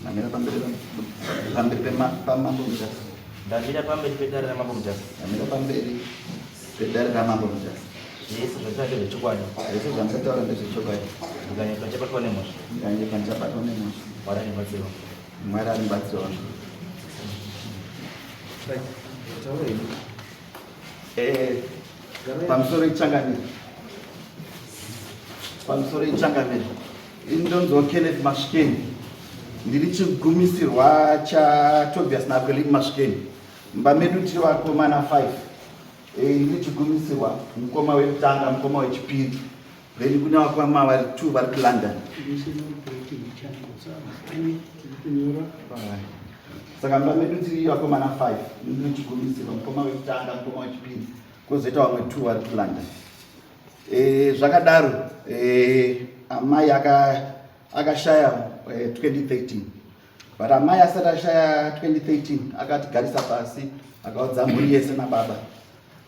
Ndamira pamberi pamberi pamambo Mutasa. Ndamira pamberi pedare ramambo Mutasa. Ndamira pamberi pedare ramambo Mutasa. Zvese zvanditaura ndezvechokwadi. Zvese zvanditaura ndezvechokwadi. Ndikanyepa ndichabatwa nemhosva. Ndikanyepa ndichabatwa nemhosva. Mwari andibatsire wangu. Mwari andibatsire wangu. Eh, pamusoro ichangamire. Pamusoro ichangamire. Indonzwa Kenneth Masvikeni. Ndiri chigumisirwa chaTobias naAqueline Masvikeni. Mumba medu tiri vakomana 5. Eh, ndiri chigumisirwa mukoma wekutanga, mukoma wechipiri. Then kune vakoma vari 2 vari kuLondon. Saka mumba medu tiri vakomana 5. Ndiri chigumisirwa mukoma wekutanga, mukoma wechipiri. Kozoita vamwe 2 vari kuLondon. E, zvakadaro e, amai akashaya aka e, 2013 but amai asati ashaya 2013 akatigarisa pasi akaudza mhuri yese nababa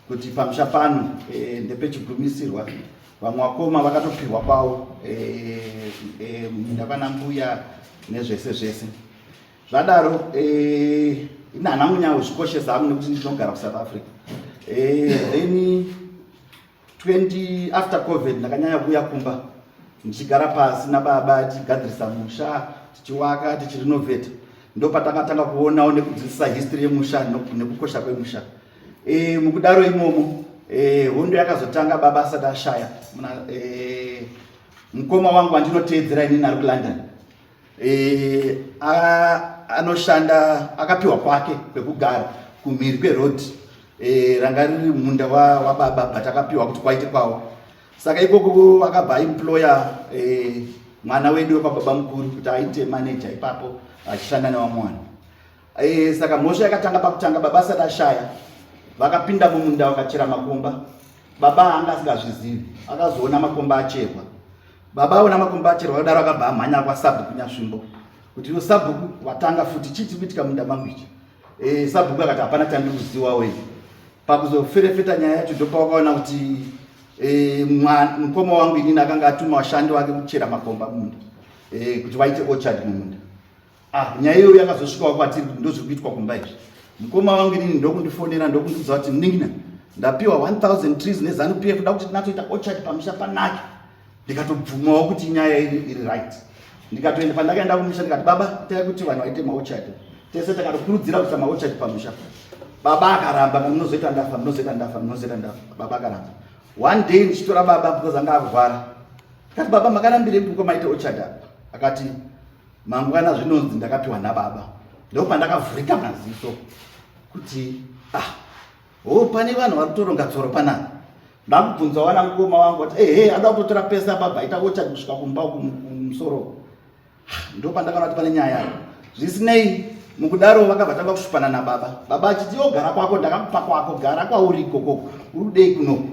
kuti pamusha pano e, ndepechigumisirwa vamwe vakoma vakatopihwa kwavo e, e, minda kwana mbuya nezvese zvese zvadaro e, ini hana munyaya kuzvikoshesa hangu nekuti ndinogara kusouth africa e, then 20 after covid ndakanyanya kuuya kumba ndichigara pasi nababa tichigadzirisa musha tichiwaka tichirenovate ndopatakatanga kuonawo nekudzidzisa history yemusha nekukosha kwemusha e, mukudaro imomo e, hondo yakazotanga baba asati ashaya muna e, mukoma wangu wandinoteedzera inini ari kulondon e, anoshanda akapiwa kwake kwekugara kumhiri kweroad e, ranga riri munda wababa wa but akapiwa kuti kwaite kwavo saka ikoko akabva aemploya e, mwana wedu wekwababa mukuru kuti aite manager ipapo achishanda nevamwe vanhu e, saka mhosva yakatanga pakutanga baba asati ashaya vakapinda mumunda vakachera makomba baba anga asingazvizivi akazoona makomba acherwa Baba aona makomba acherwa kudaro akabva amhanya kwasabhuku Nyasvimbo kuti iwo sabhuku watanga futi chii chiri kuitika munda mangu ichi e, sabhuku akati hapana chandiri kuziwawo ini pakuzoferefeta nyaya yacho ndopawakaona kuti e, mukoma wangu inini akanga atuma vashandi vake kuchera makomba mumunda e, kuti vaite orchard mumunda Ah, nyaya iyoyo yakazosvikawo kwatiri kuti ndozviri kuitwa kumba izvi. Mukoma wangu inini ndokundifonera ndokundiudza kuti munin'ina ndapiwa 1000 trees nezanu PF kuda kuti tinatsoita orchard pamusha panake. Ndikatobvumawo kuti nyaya iri iri right. Ndikatoenda pandakaenda kumusha ndikati baba itai kuti vanhu vaite maorchard. Tese takatokurudzira kuita maorchard pamusha. Baba akaramba munozoita ndafa munozoita ndafa munozoita ndafa. Baba akaramba. One day ndichitora baba because anga akurwara. Ndikati baba makarambirei kuti maite orchard apa? Akati mangwana zvinonzi ndakapiwa nababa ndopandakavhurika maziso kuti ah ho pane vanhu vari kutoronga tsoro panapa ndakubvunza wana mukoma wangu kuti ehe ada kutotora pesa baba ita ocha kusvika kumba kumusoro ah, ndopandakaona kuti pane nyaya zvisinei mukudaro vakabva tanga kushupana nababa baba achiti yo gara kwako ndakakupa kwako gara kwauri ikokoko uri kudei kunoku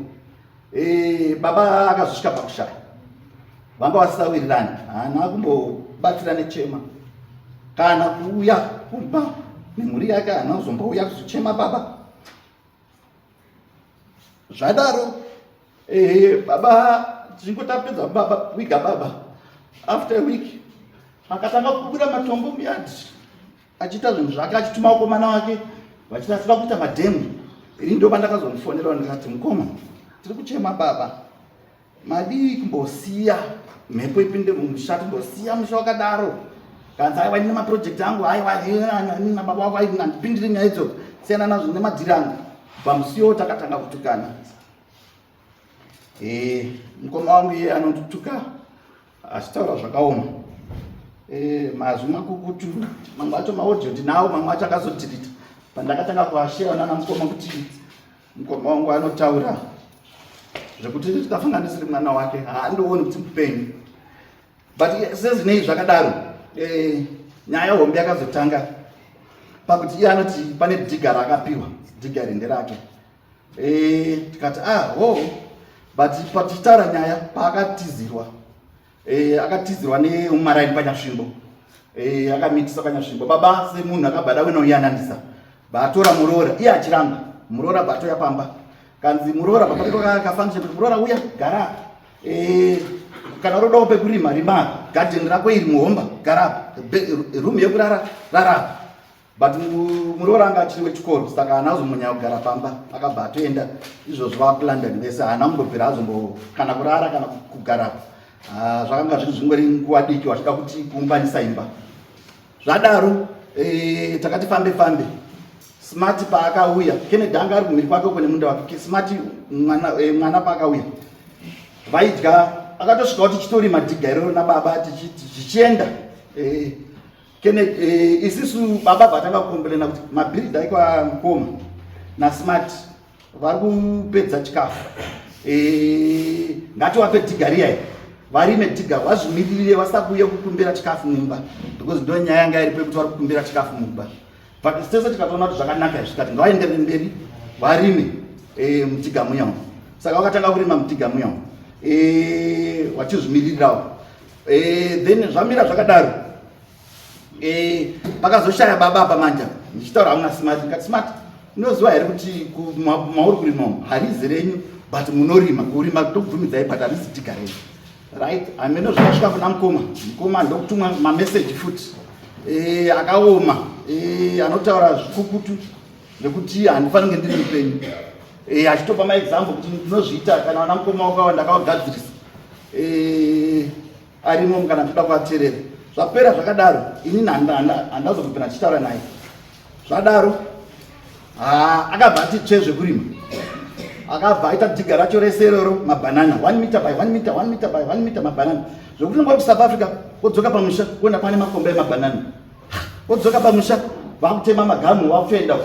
Eh, baba akazosvika pakushaya vanga vasisawirirani haana kumbobatsira nechema kana kuuya kumba nemhuri yake haana kuzombouya kuzochema baba zvadaro eh, baba tichingotapedza baba kuiga baba after a week akatanga kubuda matombo muyadhi achiita zvinhu zvake achituma vakomana vake vachirasira kuita madhemu ini ndo pandakazomufonera ndikati mukoma tiri kuchema baba madii kumbosiya mhepo ipinde mumusha timbosiya musha wakadaro kanzi aiwa ini nemaproject angu aiwa nababa wako andipindiri nyaya idzo siyana nazvo nemadhiri angu pamusiwo takatanga kutukana eh, mukoma wangu iye anondituka achitaura zvakaoma eh, mazwi makukutu mamwe acho maaudio ndinawo mamwe acho akazodirita pandakatanga kuashera nana mukoma kuti mukoma wangu anotaura zvekuti ndikafunga ndisiri mwana wake haandioni kuti mupenyu but sezvinei zvakadaro eh, nyaya hombe yakazotanga pakuti iye anoti pane dhiga raakapiwa dhiga iri nderake Eh, tikati ah ho but patichitaura nyaya paakatizirwa eh, akatizirwa neumaraini panyasvimbo eh, akamitisa panyasvimbo baba semunhu akabva ada kuenda kuyananisa batora muroora iye achiramba muroora batoya pamba kanzi muroora baba kafunction kuti muroora uya gara eh, Kana urodawo pekurima, rima gadheni rako iri muhomba, gara apa, room yekurara, rara apa. But muroora anga achiri wechikoro, saka haana kuzomonyanya kugara pamba, akabva atoenda. Izvozvo vakuLondon vese, haana kumbobvira azombo kana kurara kana kugarapo. Ah, zvakanga zviri zvingori nguva diki vachida kuti kuumbanisa imba. Zvadaro takati fambe fambe. Smart paakauya, Kennedy anga ari kumhiri kwake uko nemunda wake. Smart mwana paakauya vaidya, akatosvikawo tichitorima dhiga iroro nababa tichienda. Kennedy, isisu baba vatanga kukomberena kuti mabhiridha aikwa mukoma naSmart vari kupedza chikafu, ngatiwape dhiga riya varime dhiga, vazvimiririre, vasakuuye kukumbira chikafu mumba, because ndo nyaya yanga iripo yekuti vari kukumbira chikafu mumba. But tese tikatoona kuti zvakanaka izvi, tikati ngavaenderere mberi varime mudhiga muya umu. Saka vakatanga kurima mudhiga muya umu vachizvimiririrawo. Then zvamira zvakadaro, pakazoshaya baba apa manja. Ndichitaura hamuna Smart, ndikati, "Smart, unoziva here kuti mauri kurima umu harizi renyu, but munorima, kurima tokubvumidzai, but harisi dhiga renyu, right?" Hameno zvakasvika kuna mukoma. Mukoma ndokutumwa mameseji futi akaoma, anotaura zvikukutu zvekuti handifaniri kunge ndiri mupenyu, achitopa maexample kuti ndinozviita kana vana mukoma wakawa ndakavagadzirisa. Arimo kana ndoda kuvateerera. Zvapera zvakadaro, inini handazokubvira ndichitaura naye. Zvadaro akabva ati tsve zvekurima, akabva aita dhiga racho rese iroro mabhanana, 1 meter by 1 meter, 1 meter by 1 meter, mabhanana, zvekuti unongori kuSouth Africa, wodzoka pamusha kuona pane makomba emabhanana. Wodzoka pamusha vakutema magamu, vakutoenda.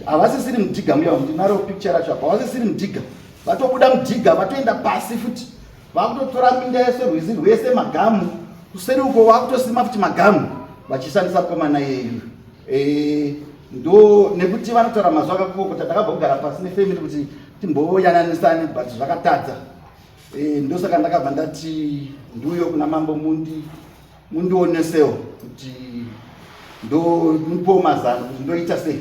Havasisiri mudhiga muya, ndinaro picture racho apa. Havasisiri mudhiga, vatobuda mudhiga, vatoenda pasi futi, vakutotora minda yese, rwizi rwese, magamu kuseri uko, vakutosima futi magamu vachishandisa mukomana iyeyu. Ndo nekuti vanotaura mazuva akakokota. Ndakabva kugara pasi nefamily kuti timboyananisane, but zvakatadza. Ndosaka ndakabva ndati ndiuyo kuna mambo mundi mundionesewo kuti ndo mupowo mazano kuti ndoita sei.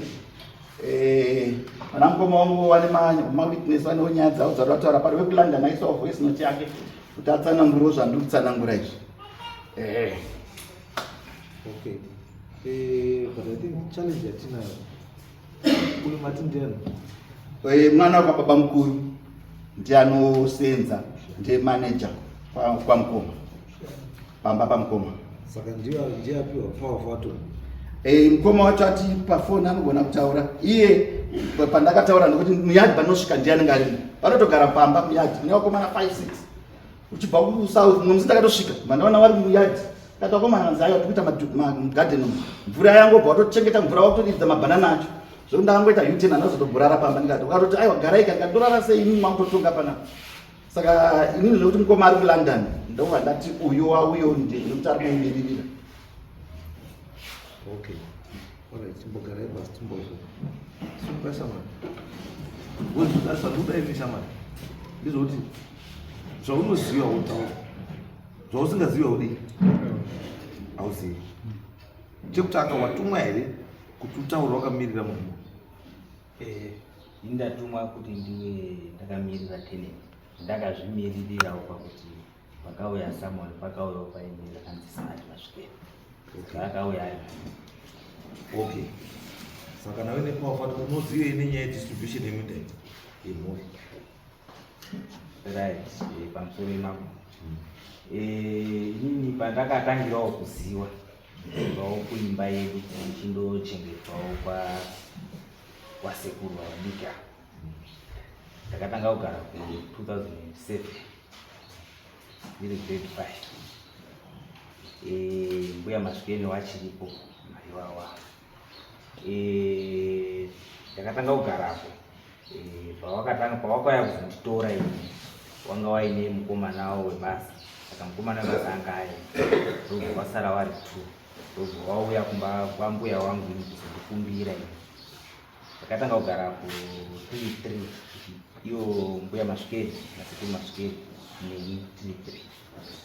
Vana mukoma wangu vane mawitness, vanewo nyaya dzavo dzvari vataura pari. WekuLondon aisawo voice note yake kuti atsanangurewo zvandiri kutsanangura izvi. Okay. But I think challenge yatinayo, uyu mati ndiani? Mwana wababa mukuru, ndiye anosenza, ndiye manager kwamukoma, pamba pamukoma. Saka ndiye apiwa power of attorney? Mukoma wacho ati pafoni anogona kutaura iye. Pandakataura nekuti muyadhi panosvika ndiye anenge arimo, vanotogara pamba muyadhi mune vakomana 5 6 uchibva kusouth. Mumwe musi ndakatosvika, mandaona vari muyadhi, kati vakomana vanzi aiwa, tikuita mugadheni umu, mvura yangobva, watochengeta mvura, wakutoridza mabhanana acho, zvekuti ndakangoita U-turn, handazotoburara pamba. Ndikati ukatoti aiwa, garai. Ndikatorara sei imi makutotonga panapa? Saka inini zvekuti mukoma ari kuLondon, ndobva ndati uyo wauyo ndiye nekuti ari kumumiririra. Okay. Alright, chimbogarai pasi timbozwa. Sunga shamwari. Zvandikuda imi shamwari ndezvekuti zvaunoziva utaura, zvausingazivi haudii, hauzivi. Chekutanga, watumwa here kuti utaure wakamirira munhu? Ini ndatumwa kuti ndiwe ndakamirira tenant. Ndakazvimiririrawo pakuti pakauya someone, pakauyawo paine rakanzi Smart Masvikeni, akauya ari. Okay, saka nawe nepower of attorney, unozivei nenyaya yedistribution yeminda iyi yemhuri? Right, pamusoro imapo. Inini pandakatangirawo kuziwa kubvawo kuimba yedu ndichindochengetwawo kwasekuru vavadiki ava, ndakatanga kugara ku 2007 ndiri grade 5. Mbuya Masvikeni wachiripo maiwawa. Ndakatanga kugarapo pawakatanga, pawakauya kuzonditora ini, wanga waine mukomana wawo webasa. Saka mukomana webasa anga aenda, ndobva wasara wari two, ndobva wauya kumba kwambuya wangu ini kuzondikumbira. Ini ndakatanga kugara ku 33, iyo mbuya Masvikeni nasekuru Masvikeni neni tiri 3.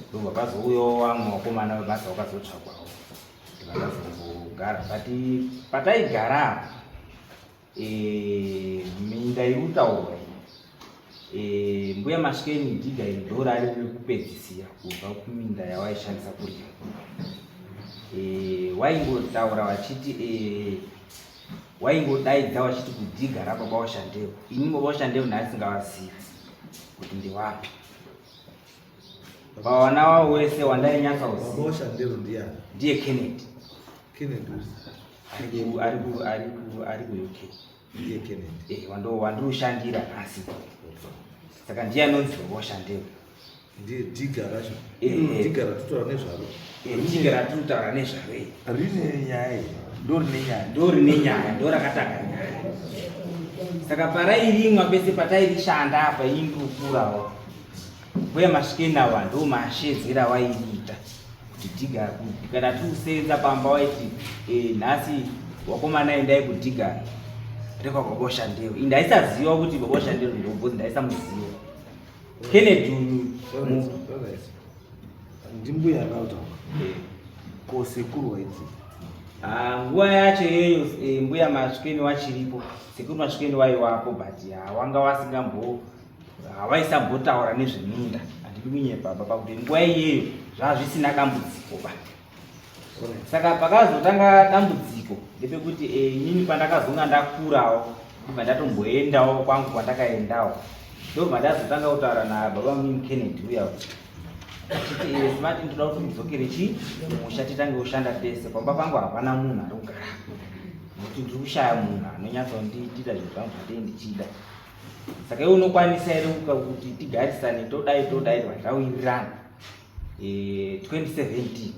Ndobva pazouyawo vamwe vakomana vebasa vakazotsvakwawo, vakazombogara. But pataigara apa, minda iri kutaurwa iyi, E, mbuya Masvikeni dhiga iri ndo rari riri kupedzisira kubva kuminda yawaishandisa kurima. E, waingotaura wachiti e, waingodaidza wachiti kudhiga rababa washandewo. Ini baba washandewo ndasingavazivi kuti ndewapi. Pavana wavo wese wandainyatsa Baba kuziva washandero ndiyani? ndiye Kennedy. Kennedy uyu. Ari ku ari ku ari ku ari ku UK. Ndiye Kennedy. Eh, wando wandiushandira nhasi. Saka ndiye anonzi baba washandewo. Ndiye dhiga racho. Eh, eh. Dhiga ratotaura nezvaro. Eh, dhiga ratiri kutaura nezvaro iri. Rine nyaya iyi. Ndo rine nyaya. Ndo rine nyaya, ndo rakatanga nyaya. Saka parairimwa pese patairishanda apa ini ndiri kukurawo. Mbuya Masvikeni awa ndo mashedzera wairiita kuti dhiga kuti kana tiri kusenza pamba waiti eh, nhasi wakomana endai kudhiga rekwababosha ndeo. Ini ndaisaziva kuti babosha ndeo ndo because ndaisamuziva. Kennedy uyu mu- Alright. Ndimbuya akataura. eh, Ko sekuru waiti. Ah, nguva yacho iyoyo eh, mbuya Masvikeni wachiripo, sekuru Masvikeni waiwapo but hawanga wasingambo hawaisambotaura nezveminda. Handidi kunyepa apa pakuti nguva iyeyo zvava zvisina dambudziko ba. Saka pakazotanga dambudziko ndepekuti eh, inini pandakazonga ndakurawo ndibva ndatomboendawo kwangu kwandakaendawo ndobva ndazotanga kutaura nababa munini Kennedy uya achiti eh, Smart ndinoda kuti mudzokere chi kumusha titange kushanda tese pamba pangu hapana munhu ari kugara nokuti ndiri kushaya munhu anonyatsondiitira zvinhu zvangu zvatee ndichida. Saka iwe unokwanisa here kuti tigarisane todai todai tavawirirana. Eh, 2017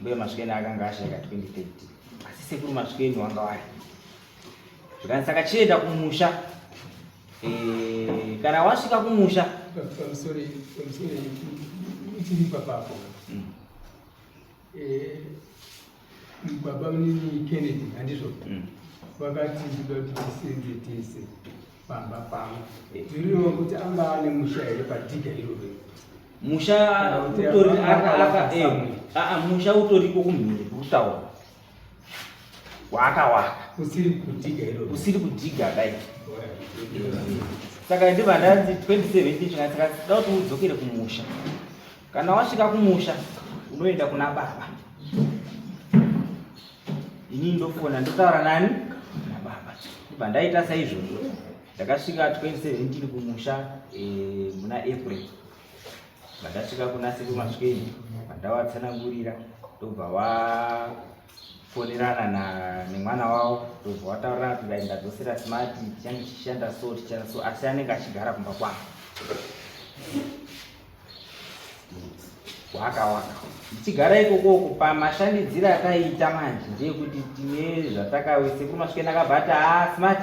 mbuya Masvikeni akanga ashaika 2013 asi sekuru Masvikeni wanga wari zvikanzi saka chienda kumusha. Eh, kana wasvika kumusha Pamusoro pamusoro uchiri papapo. Eh, baba munini Kennedy handizvo vakati ndoda kuti tisenze tese pamba pangu. Zviriwo kuti anga ane musha here padhiga iroro? Musha Kana kuti utori aka- aka aka aka- eh, aa musha utoriko kumhiri kutaura waakawaka Usiri kudhiga iroro. usiri kudhiga dai. Saka ndibva ndanzi 2017 chikati saka da kuti udzokere kumusha. Kana wasvika kumusha unoenda kuna baba. Ini ndofona ndotaura nani nababa. Ndibva ndaita saizvozvo. Ndakasvika 2017 kumusha eh, muna April. Ndakasvika kuna sekuru Masvikeni pandavatsanangurira ndobva wafonerana na nemwana wavo ndobva wataurira kuti dai ndadzosera Smart tichange tichishanda so tichishanda so asi anenge achigara kumba kwangu. Waka waka. Ndichigara ikokoko pamashandidziro ataiita manje ndeyekuti tine zvatakawe sekuru Masvikeni akabva ati haa Smart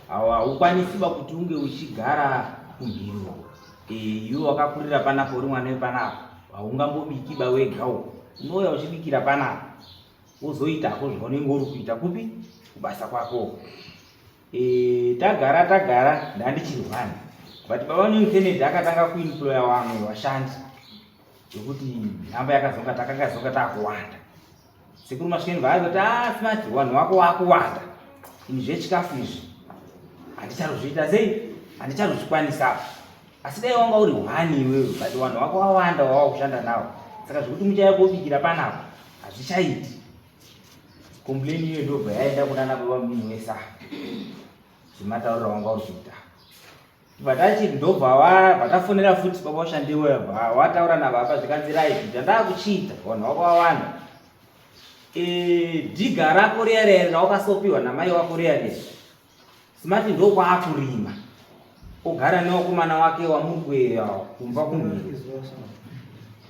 haukwanisi ba kuti unge uchigara kumhiri uko. Eh, iwe wakakurira panapa uri mwana wepanapa haungambobiki ba wega uko. Unouya uchibikira panapa wozoitako zvaunenge uri kuita kupi kubasa kwako uko. Eh, tagara tagara ndandichirwani but baba New Kennedy akatanga kuemploya vamwe vashandi yekuti nhamba yakazonga takangazonga takuwanda. Sekuru Masvikeni vaazoti ah Smart vanhu vako vakuwanda ini zvechikafu izvi handicharozviita sei handicharozvikwanisa asi dai wanga uri one iwewe but vanhu vako vawanda wava kushanda navo saka zvekuti muchaya kobikira panapa hazvichaiti. Complain iyo ndobva yaenda kunana baba munhu wese zvematauriro wanga uri kuita. Vatachi ndobva vatafonera futi baba washandiwe wataura nababa zvikanzi right ndandakuchiita vanhu vako vawanda. Eh, dhiga rako riya riya rawakasopiwa namai wako riya riya Smart ndokwaakurima ogara newakomana wake wamuri kumba kumhiri.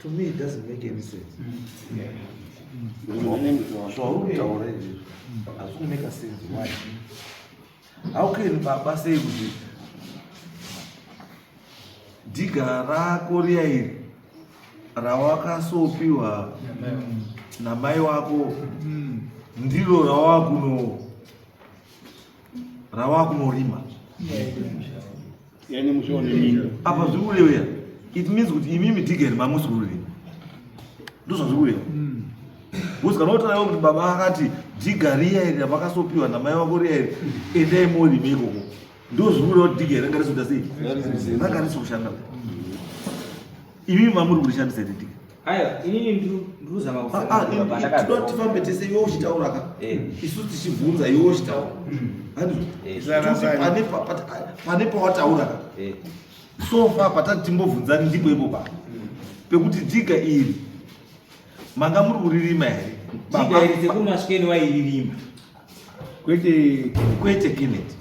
To me it doesn't make any sense. Zvauri kutaura izvi hazvi kumake sense. Why? How can baba say kuti dhiga rako riya iri rawakasopiwa namai wako ndiro rawakunorima apa zviri kureva? It means kuti imimi dhiga iri mamusi kurima, ndozvazviri kureva. Because kana utaura kuti baba akati dhiga riya iri ravakasopiwa namai wako riya iri endai morime ikoko. Ndozvikuda kuti dhiga ranga risi kuita sei? Ranga risi kushanda. Imi mamuri kurishandisa here dhiga? Ayo, inini ndiri kuzama ah, ah, Tinoda tifambe tese iwe uchitaura ka. Eh. Isu tichibvunza iwe uchitaura. Handizvo? Eh. Pane pawataura ka. Eh. So far patati timbobvunzani ndipo ipo pa. Pekuti dhiga iri manga muri kuririma here? Dhiga iri sekuru Masvikeni wairirima. Kwete kwete Kenneth.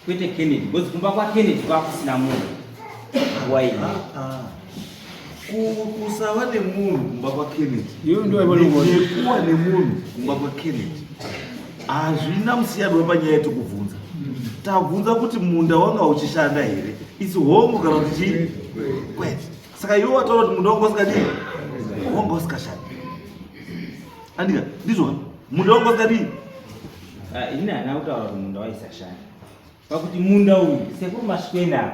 Kwete Kennedy because kumba kwa Kennedy kwakusina munhu nguva iyi. Ah, ah. Kusava nemunhu kumba kwa Kennedy. Iyo ndio nekuwa nemunhu kumba kwa Kennedy. Hazvina musiyano wepanyaya yetikubvunza. Tabvunza kuti munda wanga uchishanda here? Isi hongu kana kuti chii? Kwete. Saka iwe wataura kuti munda wanga usikadii? Wanga usikashandi. Andika, ndizvo munda wanga usikadii? Ah, ini handina kutaura kuti munda waisashanda. Pakuti munda uyu sekuru Masvikweni ava,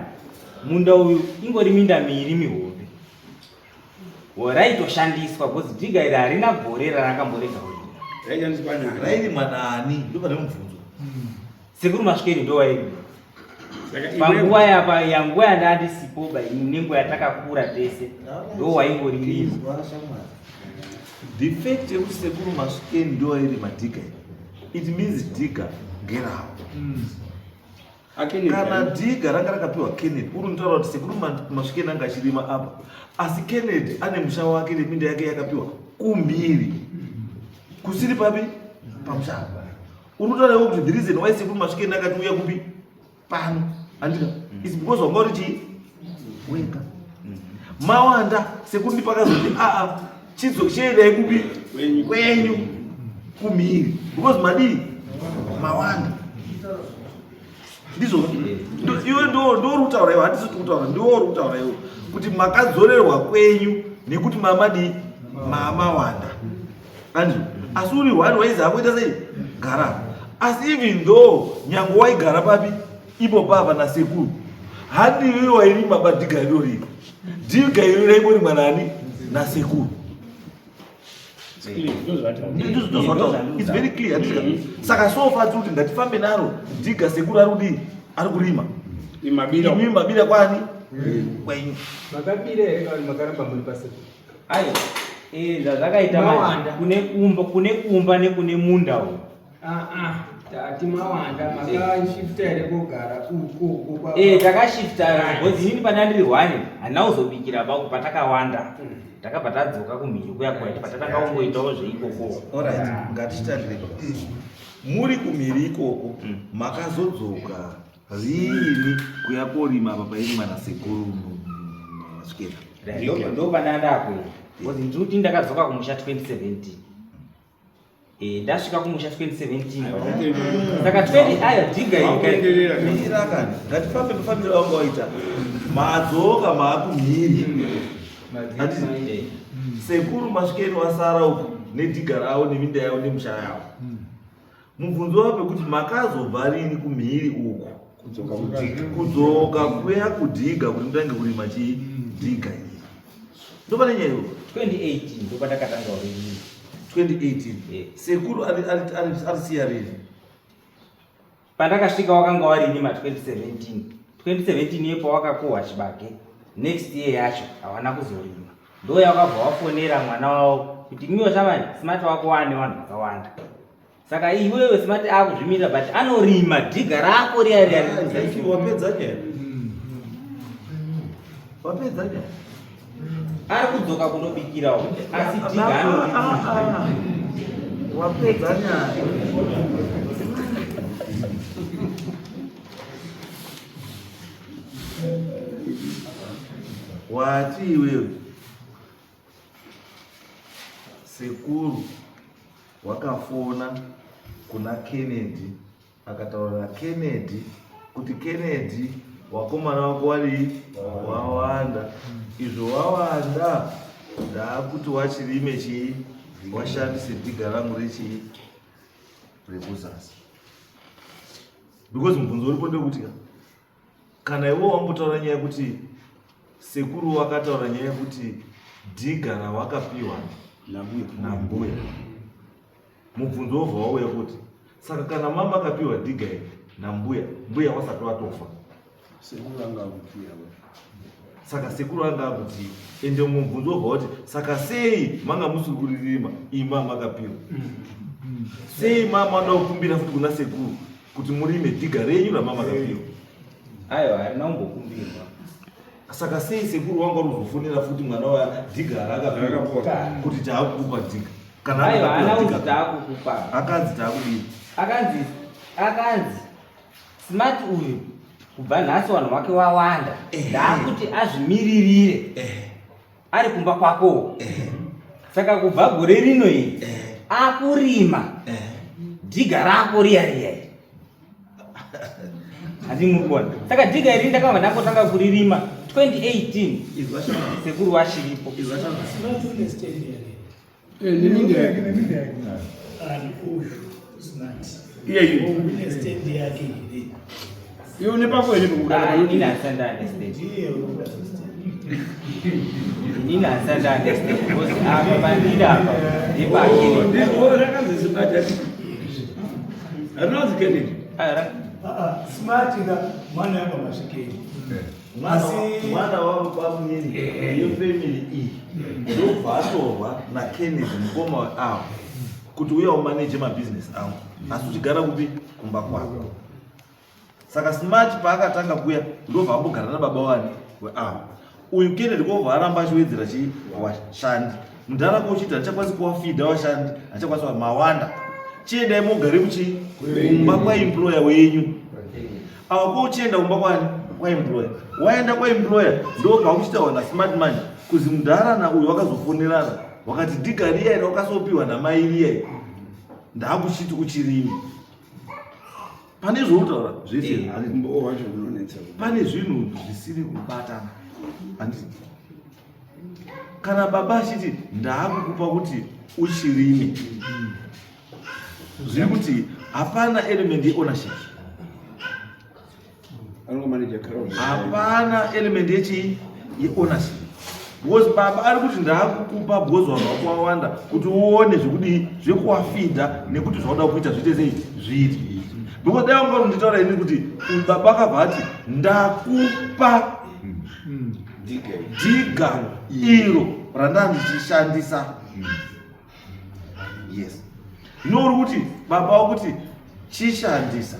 munda uyu ingori minda miiri mihombe. Raitoshandiswa because dhiga iri harina gore rarakamborega kurima. Raishandiswa nani? Rairimwa nani? Ndopane mubvunzo. Sekuru Masvikeni ndo wairima. Panguva yapa yanguva yandandisipo ba ini nenguva yatakakura tese ndo waingoririma. The fact yekuti sekuru Masvikeni ndo wairima dhiga iri it means dhiga ngeravo. Kana dhiga ranga rakapiwa Kennedy, uri unotaura kuti sekuru Masvikeni anga achirima apa, asi Kennedy ane musha wake neminda yake yakapiwa kumhiri kusiri papi pamusha apa. Unotaura iwe kuti the reason why sekuru Masvikeni akati uya kupi pano andika is because wanga uri chii wega mawanda sekuru ndipakazoti aa chidzo chiendai kupi kwenyu kumhiri because madii mawanda ndizvo iwe ndo uri kutaura iwe handisi kutaura ndiwo uri kutaura iwe kuti makadzorerwa kwenyu nekuti mamadii mamawanda andizvo asi uri one waizi akuita sei gara asi even though nyange waigara papi ipo papa nasekuru handiwi wairima badhiga iro riri dhiga iro raingorimwa nani nasekuru It's very clear. Saka so far tiri kuti ngatifambe naro dhiga sekuru ari kudii ari kurima imi mabira kwani kwenyu makabira here kana makaramba muri pasekuru Ayo, eh zvazvakaita manje kune kumba kune kumba nekune munda uyu. Ah ah, tati mawanda makashifta here kogara uko uko kwa. Eh takashifta because inini pandandiri one handina kuzobikira pangu patakawanda. Takabva tadzoka kumhiri kuya kuya patatanga kungoitawo zveikoko. Alright, ngatichitangire pa. Muri kumhiri ikoko makazodzoka riini kuya korima apa pairimwa nasekuru Masvikera? Ndo pandanda kuenda. Because ndiri kuti ndakadzoka kumusha 2017. Eh, ndasvika kumusha 2017. Saka 20 ayo dhiga iri. Mira kani, ngatifambe mafambiro awanga waita. Madzoka maakumhiri. Handiti? Sekuru Masvikeni wasara uku nedhiga ravo neminda yavo nemisha yavo. Mubvunzo wavo pekuti makazobva rini kumhiri uku kudzoka kuya kudhiga kuti mutange kurima chii dhiga iri ndopane nyaya iyoyo 2018 ndopandakatanga kurima 2018 sekuru arisiya rini pandakasvika wakanga warini ma 2017 2017 iye pawakakohwa chibage next year yacho hawana kuzorima ndo yakabva wafonera mwana wavo kuti miwo shamani smart wako wane vanhu vakawanda saka iwewe smart akuzvimirira but anorima dhiga rako riya riya wapedza nyaya wapedza nyaya ari kudzoka kunobikirawo asi dhiga anorima wapedza nyaya wati iwewe sekuru wakafona kuna Kennedy akataura naKennedy kuti Kennedy wakomana wako wari wawanda izvo wawanda ndaakuti wachirime chii washandise dhiga rangu rechii rekuzasi because mubvunzo uripo ndekuti kana iwe wambotaura nyaya yekuti sekuru wakataura nyaya yekuti dhiga rawakapiwa nambuya mubvunzo wobva wauya kuti saka kana mama akapiwa dhiga iri Nambuya, mbuya wasati watofa. Sekuru anga akudziya. Saka sekuru anga akudziya. Ende umwe mubvunzo wobva wati saka sei manga musiri kuririma ima makapiwa? Sei mama anoda kukumbira futi kuna sekuru kuti murime dhiga renyu ramama makapiwa? Aiwa, harina kumbokumbirwa. Saka sei sekuru wanga uri kuzofonera futi mwana wa dhiga raakapiwa kuti taakukupa dhiga? Kana Aiwa, akapiwa haana kunzi dhiga. taakukupa. Akanzi taakudii? Akanzi Smart uyu kubva nhasi vanhu vake wawanda, ndaakuti azvimiririre ari kumba kwako. Saka kubva gore rino iri akurima dhiga rako riya riya iri. Handi muri kuona. Saka dhiga iri ndakabva ndangotanga kuririma 2018 sekuru wachiripo. Smart une stand yake. Neminda yake. Ani uyu smart. Iyeyu. Une stand yake here. Iwe une pako here pekugara? Ah, inini handisati ndaane stand. Ndiye unoda stand. Inini handisati ndaane stand because apa pandiri apa ndepake. Rakanzi Smart ati. Rinonzi Kennedy. Smart ka mwana yanga masvikeni. Mwana wavo bamunini yefamily iyi ndobva atorwa naKennedy mukoma avo kuti uya umaneje mabhizinesi angu, asi uchigara kupi? Kumba kwako. Saka Smart paakatanga kuya ndobva ambogara nababa wani weavo. Uyu Kennedy kobva aramba achiwedzera chii? Washandi. Mudhara ko uchiti handichakwanisi kuwafidha washandi, handichakwanisi mawanda, chiendai mogare kuchii? Kumba kwaemployer wenyu. Awa ko uchienda kumba kwani? Kwaemployer. Waenda kwaemployer ndo pakuchitaura naSmart manje kuzi mudhara na uyu wakazofonerana wakati dhiga riya iri wakasopiwa namai riya iri ndaakuchiti uchirimi. Pane zvoutaura zvese Umbowo wacho unonetsa. Pane zvinhu zvisiri kubatana, handiti? Kana baba achiti ndaakukupa kuti uchirime, zviri kuti hapana element yeownership. Anongomaneja crowd. Hapana element yechi yeownership because baba ari kuti ndaakukupa because vanhu vako wawanda kuti uone zvekudii, zvekuwafidha, nekuti zvauda kuita zviite sei, zviite. Because dai wanga unditaura ini kuti uyu baba akabva ati ndakupa dhiga iro randanga ndichishandisa, yes. No, uri kuti baba wakuti chishandisa,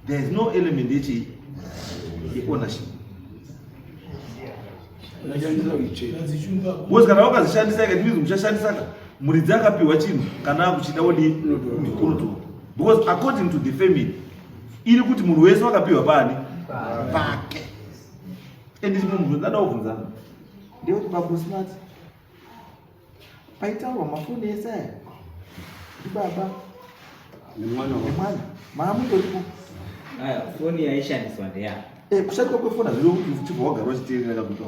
there is no element yechi yeownership. Unashandisa kuicheka. Vadzichumba. Because kana wakazishandisa it means muchashandisa ka muridzi akapiwa chinhu, kana akuchida wodii? Unotora. Because according to the family iri kuti munhu wese wakapiwa pani pake. And chimwe munhu ndada kubvunzana ndekuti bambo Smart, paitaurwa mafoni ese aya ndibaba Nemwana wako. Nemwana maamutoripo. Aya, foni yaishandiswa ndeya. Kushandiswa kwefoni hazvirevi kuti uchibva wagara uchiteerera kakuta.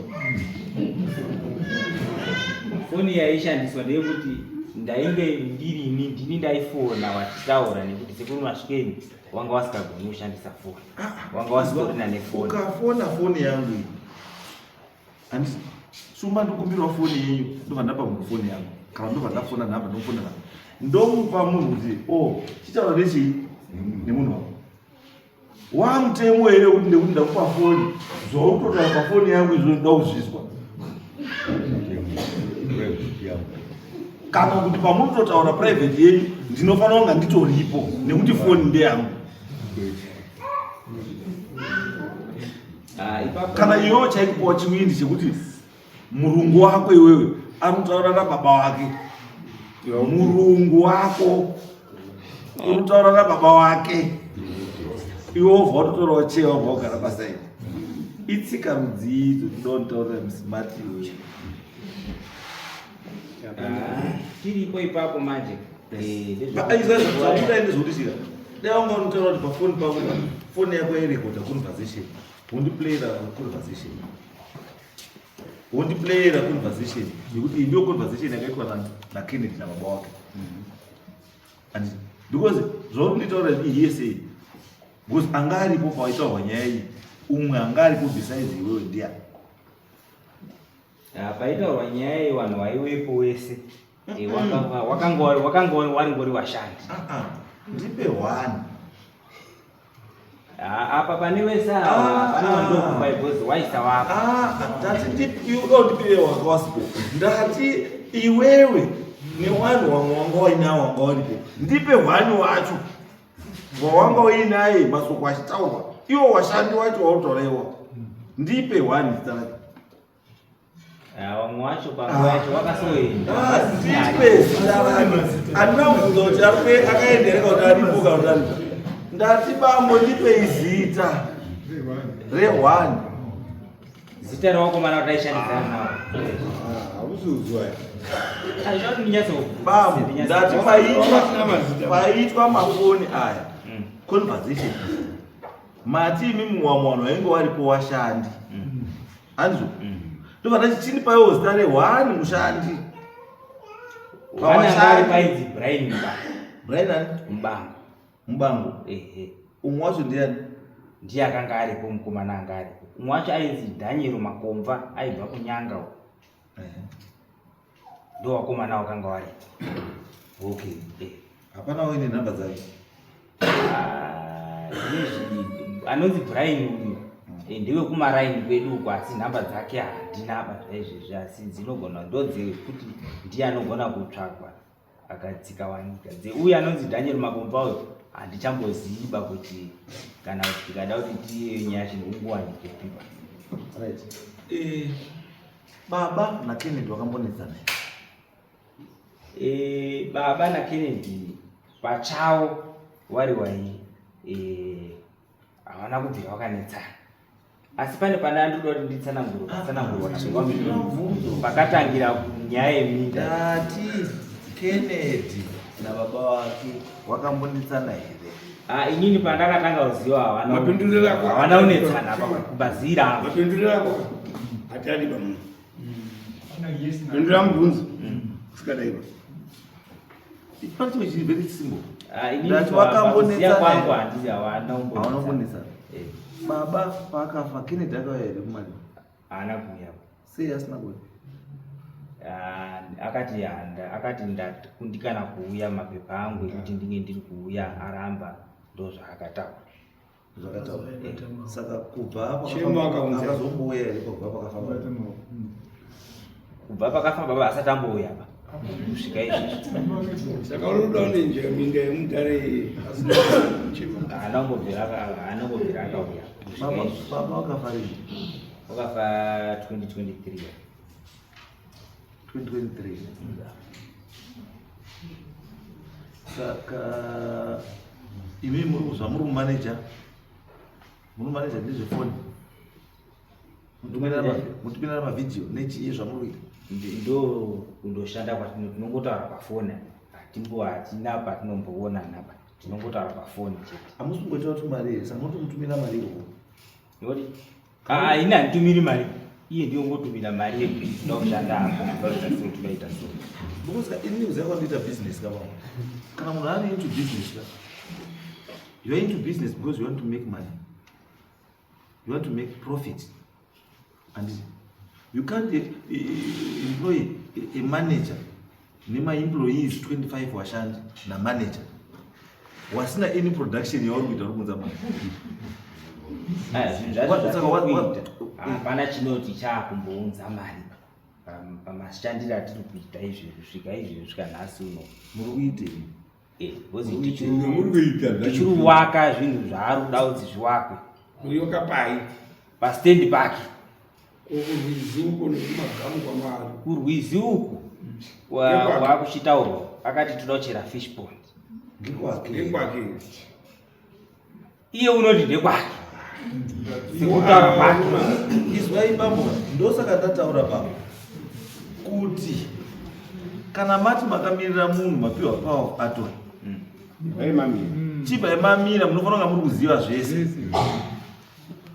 Foni yaishandiswa ndeyekuti ndainge ndirini, ndini ndaifona vachitaura, nekuti sekuru Masvikeni wanga wasikagoni kushandisa foni, wanga wasitorina nefoni. Ukafona foni yangu iyi, handisi sumba ndikumbirawo foni yenyu, ndobva ndapa munhu foni yangu, kana ndobva ndafona nhamba, ndofona nhamba, ndomupa munhu kuti o chitaura nechii nemunhu wako. Wamutemo here kuti ndekuti ndakupa foni, zvautotaura pafoni yangu izvo ndoda kuzvizwa, kana kuti pamunototaura private yenyu ndinofanira kunga nditoripo nekuti foni ndeyangu? Ah, ipapo Kana iwewe chaikupiwa chiwindi chekuti murungu wako iwewe ari kutaura nababa wake, murungu wako uri kutaura nababa wake, iwe wobva watotorawo cheya, wobva wagara pasaidi. Itsika rudzii idzo? Tinoda muSmart iwewe. Ah, tiripo ipapo manje. Zvabuda ndezvokuti dai wanga unotaura kuti pafoni pako, foni yako yairekodha conversation, wondiplayera conversation, wondiplayera conversation yekuti iyi ndiyo conversation yakaitwa naKennedy nababa wake. And because zvauri kunditaura iyese, because anga aripo pawaitaurwa nyaya iyi, umwe anga aripo besides iwewe ndiani? Ah, paitaurwa nyaya iyi vanhu vaiwepo wese. Wakanga waringori washandi. Ah, ah, ndipe one. Ah, apa pane wese ava pane wandokupa because waisa wako. Ah, ndati iwe undipire wanga wasipo. Ndati iwewe newanhu wamwe wanga wainawo wanga waripo. Ndipe hwani wacho wawanga uinaye masoko achitaurwa. Iwo washandi wacho wautaura iwo. Ndipe hwani zita rake. Ah, vamwe wacho panguva yacho wakasoenda Ah, ndipe zita rake. Handina kubvunza kuti akaenda here kana kuti aripo kana kuti aripo. Ndati bambo ndipei zita rehwani. Zita rewakomana wataishandidzana nawo. Hausuzwa. Bambo ndati paitwa mafoni aya conversation mati imimi wamwe vanhu vainge varipo washandi handizvo ndobva ndati chinipaiwo zita rehwani mushandi. Wana ari painzi Brian Mubango. Brian ani? Mubango. Mubango. Ehe. Umwe wacho ndiani? Ndiye akanga aripo mukomana anga aripo. Umwe wacho ainzi Daniel Makomva aibva kuNyanga uko. Ndo wakomana wakanga waripo. Okay. Hapana waine nhamba dzake. Ah, anonzi Brian uyu ndewe kumaraini kwedu uko asi nhamba dzake handina apa zvaizvezvi asi dzinogona ndodzekuti ndiye anogona kutsvagwa akadzikawanika. Dzeuyu anonzi Daniel Makomva uyu handichamboziva kuti kana tikada kuti tiye nyaya yacho ungowanike pipa. Right. Baba naKennedy wakambonetsana. Baba naKennedy pachavo wari wai havana kubvira vakanetsana. Asi pane pane andinoda kuti nditsanangure patsanangurwa pakatangira nyaya yeminda. Ndati Kennedy nababa vake wakambonetsana here? Ah, inini pandakatanga kuziva havana Mapinduriro ako. havana kunetsana apa kubazira apa. Mapinduriro ako. Hatadi pamunhu. Pindura mubvunzo. Usikadai ba. Pane chimwe chiri very simple. Ah, inini Ndati pakuziva kwangu wakambonetsana. handizi havana Havana kumbonetsana. Eh, Baba paakafa Kennedy akauya here kumari? haana kuuya. Sei asina kuuya? Ah, akati akati ndakundikana kuuya mapepa angu ekuti ndinge ndiri kuuya aramba ndozvaakataura. Zvakataura. Saka kubva Chema akaunza. akazombouya here kubva pakafa baba? Kubva pakafa baba asati ambouya pa kusvika izvezvi. Saka uri kuda une minda yemudare asina chema. Haana kumbobvira akauya kusvika Baba izvezvi. baba wakafa rini? Wakafa 2023. 2023. Saka imi muri kuzva muri manager muri manager ndezvefoni mutumirana mavhidhiyo nechii zvamuri kuita? Ndo kundoshanda kwatino tinongotaura pafoni hatimbo hatina patinomboonana pa tinongotaura pafoni chete. Hamusi kungoita kuti mari here? Saka munotomutumira mari ikoko. Nekuti ah ini handitumiri mari iye ndiyo ngotumira mari yekuti tinoda kushanda apa toita so toita so. Because ini kuziva kwandoita business ka baba. Kana munhu ari into business ka, you are into business because you want to make money, you want to make profit, and you can't employ a manager nemaemployees 25 washandi namanager wasina any production yauri kuita uri kuunza mari. Ah, zvinhu zvacho Saka zvatiri kuita hapana chinoti chaakumbounza mari pamashandiro atiri kuita izvezvi kusvika izvezvi kusvika nhasi uno. Muri kuitei? Eh, because Muri kuita zvacho. tichiri kuvaka zvinhu zvaari kuda kuti zvivakwe Muri pai. pastendi pake. Kurwizi uko nekumagamu kwamari. Kurwizi uku Ndekwake. wakuchitaurwa akati toda kuchera fish pond. Ngekwake. Ngekwake. Iye unoti ndekwake sekutaura kwake. Izwai bambo, ndosaka ndataura bambo kuti kana mati makamirira munhu mapiwa power of attorney, Vaimamira. chibva mamira munofanira kunge muri kuziva zvese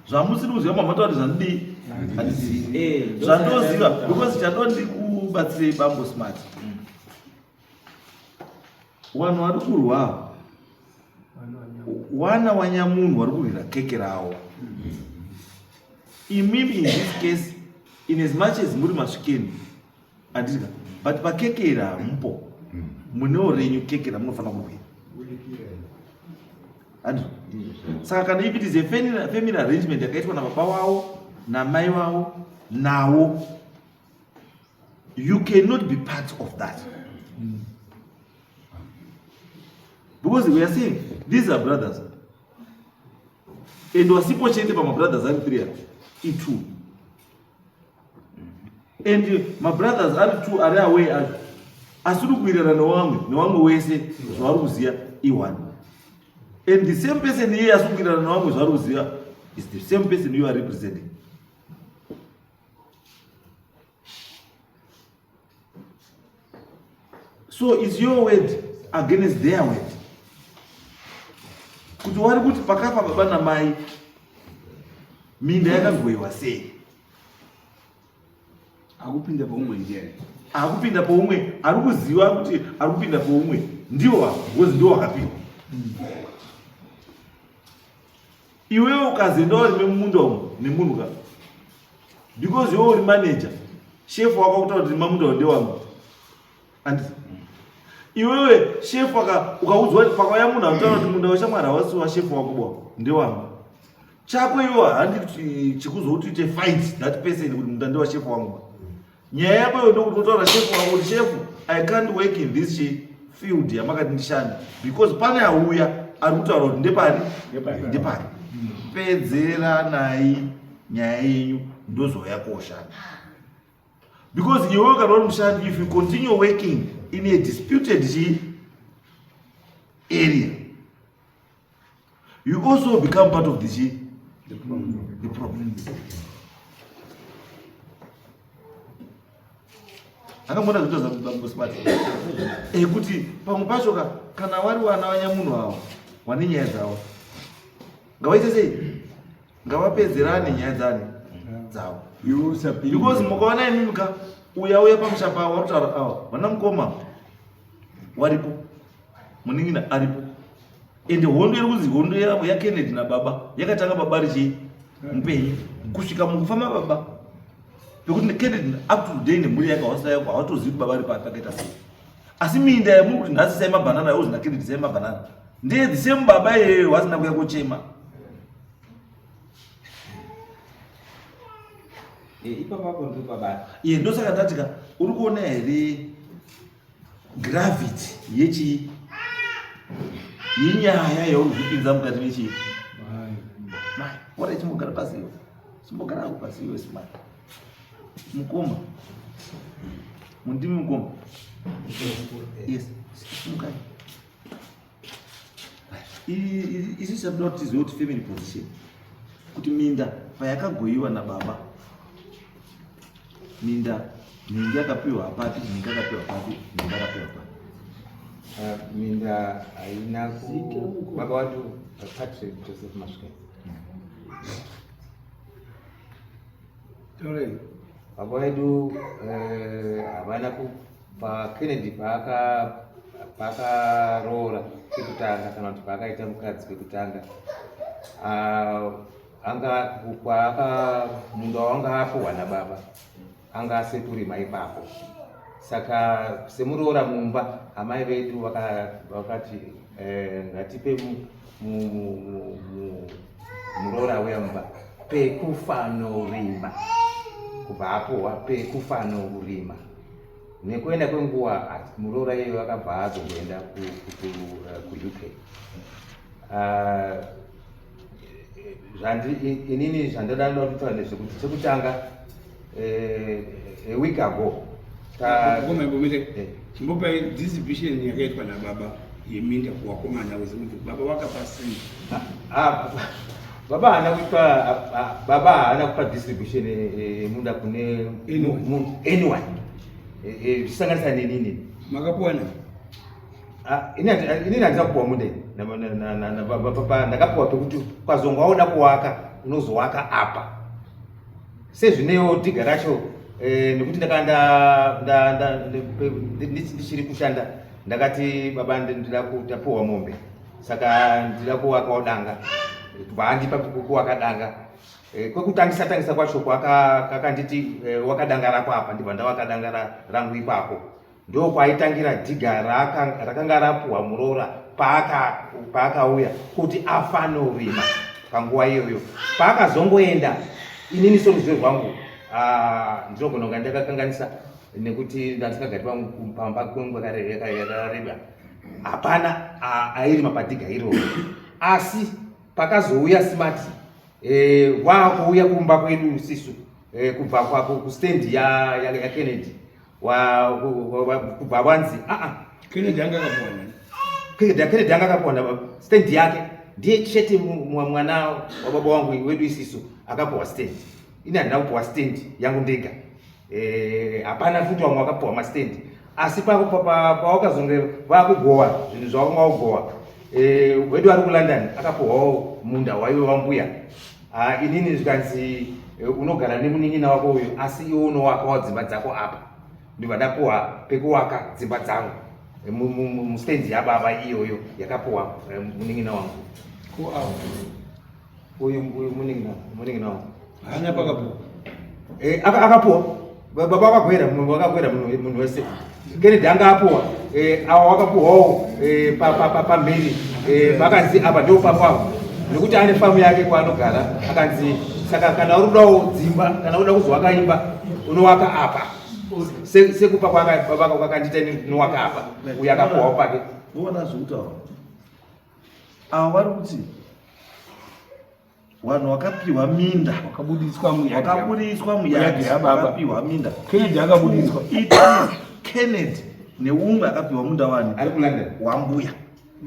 zvamusiri kuziva. Mamataura kuti zvandidii handizivi Ndosaka zvandoziva ndataura. because chandondikubatsirei bambo Smart, vanhu vari kurwa wana wanyamunhu vari kurwira keke ravo. Imimi in this case, in as much as muri masvikeni andika, but pakeke iri hamupo, munewo renyu keke ramunofanira kurwira. Andizvo? Saka kana if it is a family arrangement yakaitwa nababa wavo namai vavo nawo, you cannot be part of that. Because we are saying these are brothers. And wasipo chete pamabrothers ari 3 aya, i2. And mabrothers ari 2 ari away acho asiri kuwirirana newamwe newamwe wese zvavari kuziva i1. And the same person iye asiri kuwirirana newamwe zvavari kuziva is the same person you are representing. So it's your word against their word. Kuti wari kuti pakafa baba namai minda yakagoiwa sei? Akupinda paumwe ndiani? Akupinda paumwe ari kuziva kuti ari kupinda paumwe ndiwo because ndiwo wakapinda. Iwewe ukazoenda warime mumunda umu nemunhu ka because iwe uri manager chef wako akutaura kuti rima munda uyu ndewangu and iwewe chef aka ukaudzwa kuti pakauya munhu akutaura kuti munda weshamwari hawasi wachef wako bwa ndewangu chako iwe handi chekuzouti uite fight that person kuti munda ndewachef wangu nyaya yako iyo ndokuti unotaura chef wako kuti chef i can't work in this field yamakati ndishande because pane auya ari kutaura kuti ndepari ndepari pedzeranai nyaya yenyu ndozouya koshanda because iwewe kana uri mushandi if you continue working in a disputed chi area you also become part of the chi The problem. The problem. Akamboona zvito zvambo smart ekuti pamwe pacho ka kana wari wana vanyamunhu avo wane nyaya dzavo ngavaite sei ngavapedzerane nyaya dzani dzavo Iwe usapinde. Because mukaona imimi ka uya uya pamusha pavo warutaura ava vana mukoma waripo munin'ina aripo ende hondo iri kunzi hondo yaKennedy nababa yakatanga baba richii mupenyu kusvika mukufa mababa pekuti Kennedy up to today nemhuri yake hawatozivi kuti baba ari papi pakaita sei asi minda yamuri kuti nhasi sai mabhanana yozi naKennedy sai mabhanana ndeye the same baba iyeyo wasina kuya kochema. Ipapapo ndopabata. Iye ndosaka ndati ka uri kuona here gravity yechii yenyaya yauri kuzvipinza mukati mechii mai ora chimbogara pasi iwe chimbogara ako pasi iwe smart mukoma mundimi mukoma yes simukai Isi chatoda kuti tizive kuti family position kuti minda payakagoyiwa nababa minda nhingi yakapiwa apapi nhingi yakapiwa papi nhingi yakapiwa papi. Minda haina ku baba watu Patrick Joseph Masvike. Taurai. Baba vedu havana ku pa Kennedy paaka paakaroora kekutanga kana kuti paakaita mukadzi kekutanga anga kwaaka munda wanga apuhwa nababa anga asiri kurima ipapo saka semuroora mumba amai vedu vakati ngatipe muroora auya mumba pekufanorima kubva apuhwa pekufanorima nekuenda kwenguva muroora iyeyo akabva azongoenda kuUK. Inini zvandoda ndoda kutaura ndezvekuti chekutanga a week ago chimbopai distribution yakaitwa nababa yeminda kuvakomana vese kuti baba vakapa sei. Baba haana kupa, baba haana kupa distribution yemunda kune anyone zvichisanganisa nenini. Makapuwa nani? Inini handina kupuwa munda nababa, ndakapuwa pekuti ukazonga waoda kuwaka unozowaka apa sezvinewo dhiga racho nekuti ndakanga ndichiri kushanda ndakati baba ndida kutapuwa mombe saka ndida kuwakawo danga kubva andipa kuwaka danga kwekutangisa tangisa kwacho kakanditi wakadanga rako apa ndibva ndawaka danga rangu ipapo ndo kwaitangira dhiga rakanga rapuwa muroora. paakauya kuti afanorima panguva iyoyo. Paakazongoenda, inini soruzivo rwangu, ah, ndinogona kunga ndakakanganisa nekuti ndandisingagari pamba kwenguva yakareba, hapana airima padhiga iroro. Asi pakazouya Smart, waakuuya kumba kwedu sisu, kubva kustendi yaKennedy, kubva wanzi aa. Kennedy anga akapuwa nani? Kennedy anga akapuwa stendi yake. Ndiye chete mwana wababa wangu wedu isisu akapuwa stendi. Ini handina kupuwa stendi yangu ndega. Hapana futi vamwe vakapuwa mastendi. Asi pawakazonge vakugowa zvinhu zvawanga wakugowa, wedu ari kuLondon akapuhwawo munda waiwe wambuya. Ah, inini zvikanzi, unogara nemunin'ina wako uyu, asi iwe unowakawo dzimba dzako apa. Ndibva ndapuwa pekuwaka dzimba dzangu mustendi yababa iyoyo yakapuwa munin'ina wangu. Ko avo? Uyu munin'ina wangu. Haana pakapuwa? Akapuwa. Baba vakakwera, munhu vakakwera, munhu wese. Kennedy anga apuwa, awa wakapuwawo pamhiri. Vakanzi apa ndo pakwavo nekuti ane famu yake kwaanogara. Akanzi saka kana uri kudawo dzimba, kana uda kuzowaka imba, unowaka apa. Sekupa baba kwakandiita ini, ndinowaka apa. Uyu akapuwawo pake. Voona zvekutaura ava vari kuti vanhu vakapiwa minda wakabudiswa muyadhi. Wakaburiswa Muyadhi muyadhi yababa. Wakapiwa minda. Kennedy akabudiswa. It is Kennedy neumwe akapiwa munda wani? Ari kuLondon. Wambuya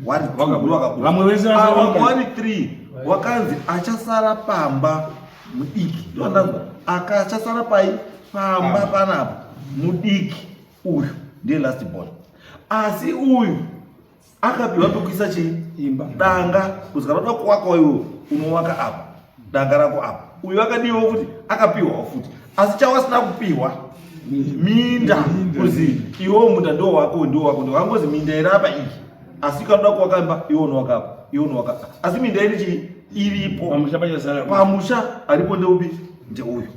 wari two. Wakabuda. Vamwe vese Ava vasara. wari three, wakanzi achasara pamba mudiki. Ndondanzwa akachasara pai pamba panapa mudiki uyu ndiye last born, asi uyu akapiwa pekuisa chii? Imba. Danga, kuzi kana uda kuwakawo iwe unowaka apa, danga rako apa. Uyu akadiwawo futi, akapiwawo futi, asi chawasina kupiwa minda, kuzi iwewo munda ndo wako, ndo wako, ndo wangozi minda iri apa iyi, asi kana uda kuwaka imba iwe unowaka apa, iwe unowaka apa, asi minda iri chii? Iripo. Pamusha pachasara. Pamusha aripo ndeupi? Ndeuyu.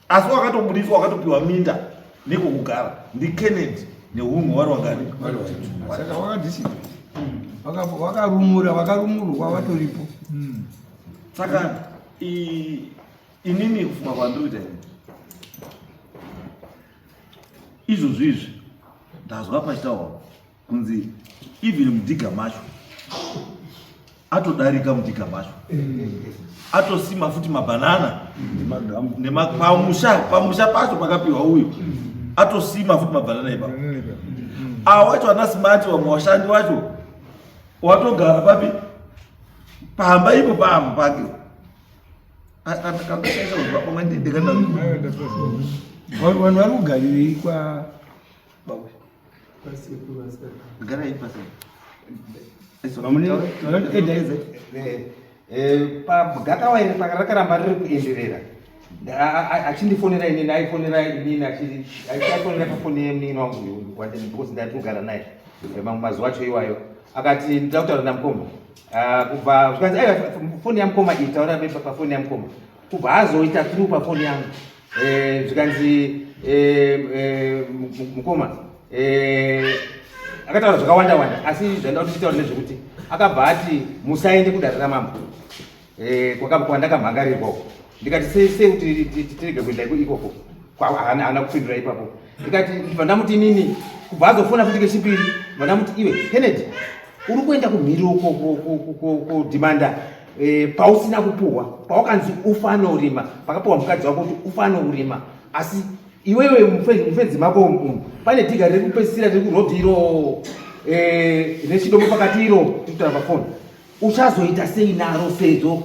Asi wakatobudiswa, wakatopiwa minda nekokugara ndiKennedy neumwe wari wangani? Saka wakadhisika, wakarumura, vakarumurwa vatoripo. Saka inini kufunga kwandiri kuita ini izvozvo izvi, ndazwa pachitaurwa kunzi even mudhiga macho atodarika, mudhiga macho atosima futi mabhanana. Nemagambo. Pamusha pacho pakapiwa uyu atosima futi mabhanana ipapo. Ava wacho ana Smart, vamwe washandi wacho watogara papi? Pamba ipo pamba pake. Pamwe ndikanda. Vanhu vari kugarirei kwa Garai pasi. Pagakawa iri rakaramba riri kuenderera. Achindifonera inini, aifonera inini, aifonera pafoni yemunin'ina wangu uyu because ndati kugara naye. Mamwe mazuva acho iwayo akati ndida kutaura namukoma. Ah, kubva zvikanzi aiwa, foni yamukoma iyi, taura pafoni yamukoma. Kubva azoita through pafoni yangu, zvikanzi mukoma, akataura zvakawanda wanda, asi zvandida kuti nditaure ndezvekuti akabva ati musaende kudare ramambo kwandakamhangarirwa uko. Ndikati sei kuti tirege kuenda ikoko? Haana kupindura ipapo. Ndikati ndibva ndamuti inini, kubva azofona futi kechipiri, ndibva ndamuti iwe Kennedy, uri kuenda kumhiri uko kodhimanda pausina kupuhwa, pawakanzi ufanorima, pakapuhwa mukadzi wako kuti ufanourima, asi iwewe mufenzi mako umu pane dhiga riri kupedzisira riri kurodhi iro, rechidombo pakati iro, tiri pafoni, uchazoita sei naro sezvo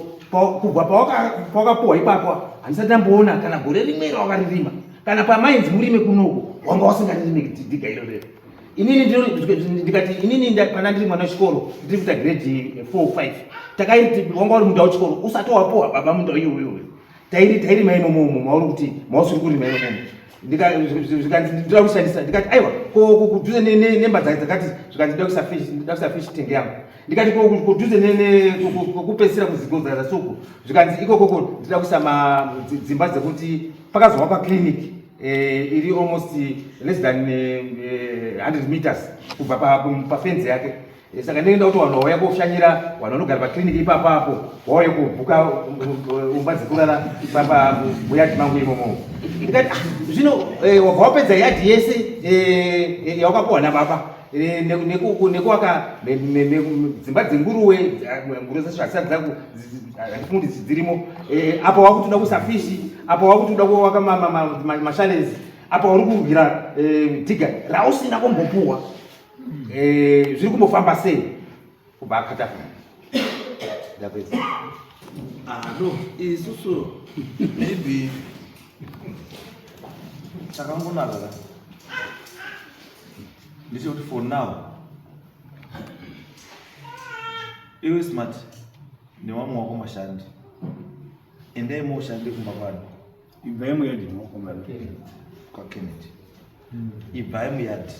kubva pawakapuhwa ipapo handisati ndamboona kana gore rimwe rawakaririma, kana pamainzi murime kunoku wanga usingaririme dhiga iro rero. Inini ndikati inini pana ndiri mwana wechikoro, ndiri kuita grade 4 5, takaiti wanga uri munda wechikoro usati wapuwa baba munda iyoyo, tairima imomo mauri kuti mausiri kurima imomo. Zvikanzi ndinoda kushandisa. Ndikati aiwa, kudhuze nemba dzakati. Zvikanzi ndinoda kuisa fish tank yangu. Ndikati kudhuze kokupedzisira kuzigodzara suku. Zvikanzi ikokoko ndinoda kuisa dzimba dzekuti pakazovakwa clinic. iri almost less than 100 meters kubva pafenzi yake. Saka ndinoenda kuti vanhu vauya koshanyira vanhu vanogara paclinic ipapo apo vauye kubhuka umba dzekurara muyadhi mangu imomo. Ndikati, "Ah, zvino wabva wapedza yadhi yese yawakapuwa nababa nekuwaka dzimba dzenguruwe, nguruwe dzacho hadzisati handifungi kuti dzirimo. Apa wakuti uda kuisa fishi, apa wakuti uda kuwaka machalets, apa uri kurwira dhiga rausina kumbopuwa. Zviri kumbofamba sei?" Kubva akata, ndapedza. Ah, no, isusu maybe chakangonaka ka ndechekuti for now iwe Smart newamwe wako mashandi, endai moshande kumba kwani? Ibvai muyadhi makomana. KwaKennedy. Ibvai muyadhi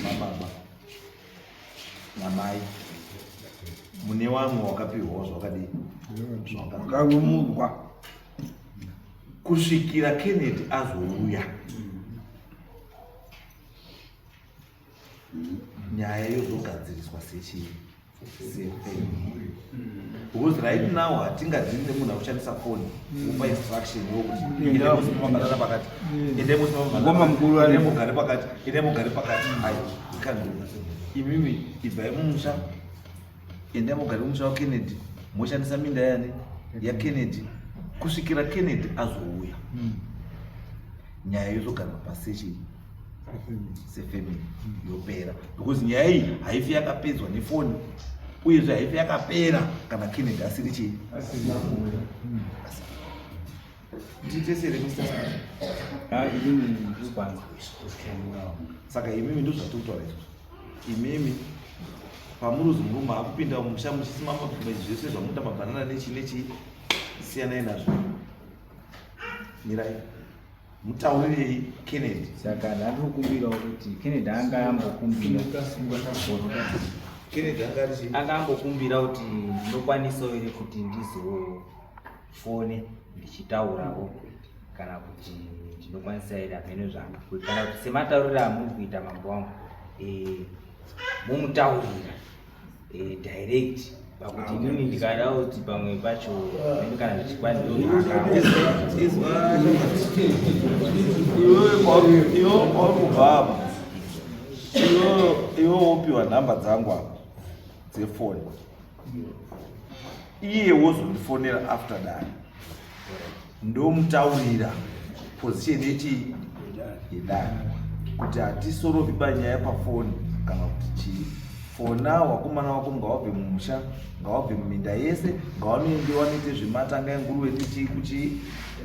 mababa namai, mune wamwe wakapiwawo zvakadii, zvakadii. Wakarumurwa. Kusvikira Kennedy azouya, nyaya yozogadziriswa sechii, sefamily, because right now hatingadini nemunhu akushandisa foni kupa instruction yokuti endai musima pakati, endai musima. Ngoma mukuru endai mugare pakati, endai mugare pakati. Ai, we can't do that. Imimi ibvai mumusha, endai mugare mumusha waKennedy, moshandisa minda yani yaKennedy kusvikira Kennedy azouya. Nyaya yozogarwa pasi sefamily, yopera, because nyaya iyi haifi yakapedzwa nefoni, uyezve haifi yakapera kana Kennedy asiri chii. Titesere, Mr. Smith. Ah, inini ndiri kwanza. Saka imimi ndo zvatiri kutaura izvozvo. Imimi pamuruzi murume akupinda mumusha muchisima zvese zvamuda, mabhanana nechii nechii, siyanai nazvo, mirai mutaurirei Kennedy. Saka ndandiri kuti Kennedy anga ambokumbira. Kennedy anga ari chii? Anga ambokumbira kuti ndinokwanisawo here kuti ndizofone ndichitaurawo, kana kuti ndinokwanisa here, hamene zvangu, kana kuti sematauriro amuri kuita, mambo wangu, mumutaurira direct, pakuti inini ndikada kuti pamwe pacho mene kana zvichikwanisa. Iwe kwauri kubva apa, iwe wopiwa nhamba dzangu apa dzefoni, iye wozondifonera after dare, ndomutaurira position yechii, yedare, kuti hatisorovi panyaya pafoni kana kuti chii. For now wakomana wako ngawabve mumusha, ngawabve muminda yese, ngawanoende wanoite zvematanga enguruve nechii kuchii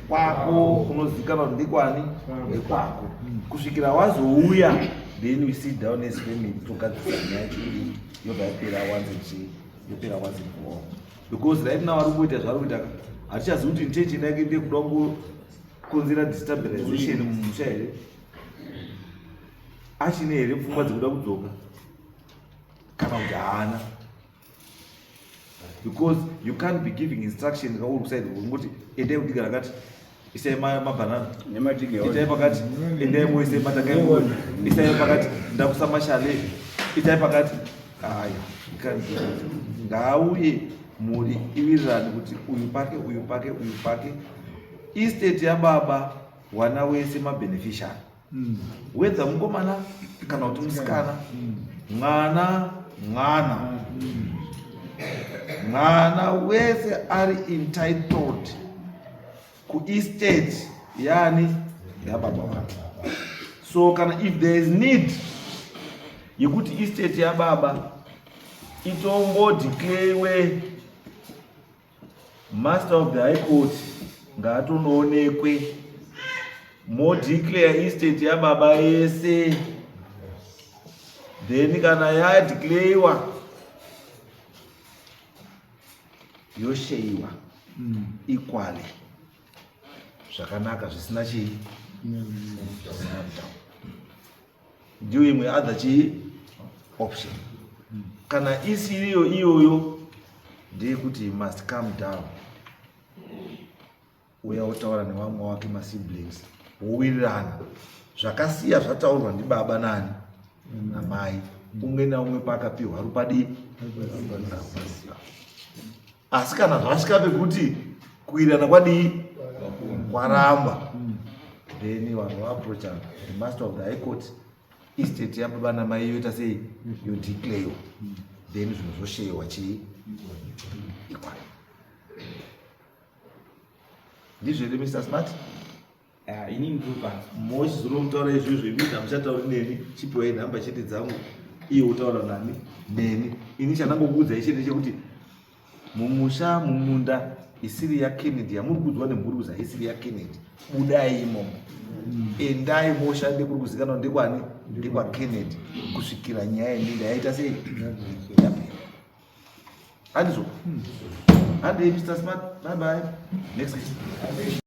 kwako kunozikanwa kuti ndekwani, ndekwako, kusvikira wazouya. Then we sit down as family, togadzirisa nyaya chii, yobva yapera once and chii, yopera once and for all, because right now ari kuita zvaari kuita ka, hatichazivi kuti intention yake ndeyekuda kungokonzera destabilization mumusha here, achine here pfungwa dzekuda kudzoka kana kuti haana, because you can't be giving instruction kauri kuside kungoti endai kudiga rakati, isai mabhanana, itai pakati, endai moise matanga enguruve, isai pakati, ndakusa mashale, itai pakati. Aya, you can't do that. Ngauye mhuri iwirirane kuti uyu pake, uyu pake, uyu pake. Estate yababa, wana wese mabeneficiary, whether mukomana kana kuti musikana, mwana mwana mwana wese ari entitled kuestate yani, yababa wake. So kana if there is need yekuti estate yababa itombodeclarewe, Master of the High Court ngaatonoonekwe, modeclare estate yababa yese. Then kana yadeclarewa, yosheiwa equally zvakanaka, zvisina chii, zvisina mutauro. Ndiyo imwe other chii, option. Kana isiriyo iyoyo, ndeyekuti he must come down, uya otaura nevamwe wake masiblings. Wowirirana zvakasiya zvataurwa ndibaba nani namai, umwe naumwe paakapiwa rupadii rupaziva. Asi kana zvasvika pekuti kuwirirana kwadii kwaramba, then vanhu vaapproacha the master of the high court, estate yababa namai yoita sei, yodeclarewa, then zvinhu zvosheyewa chii ikwana. Ndizvo here, Mr Smart? Ah, inini ndiri kwanza. Mochizonomutaura izvozvo, imi hamuchatauri neni, chipiwai nhamba chete dzangu, iye wotaura nani neni. Ini chandangokuudzai chete chekuti mumusha, mumunda isiri yaKennedy yamuri kuudzwa nemhuri kuzi haisiri yaKennedy, budai imomo, endai moshande kuri kuzikanwa ndekwani, ndekwaKennedy, kusvikira nyaya yeminda yaita sei, yapera. Handizvo? Handei, Mr Smart. Bye bye, next.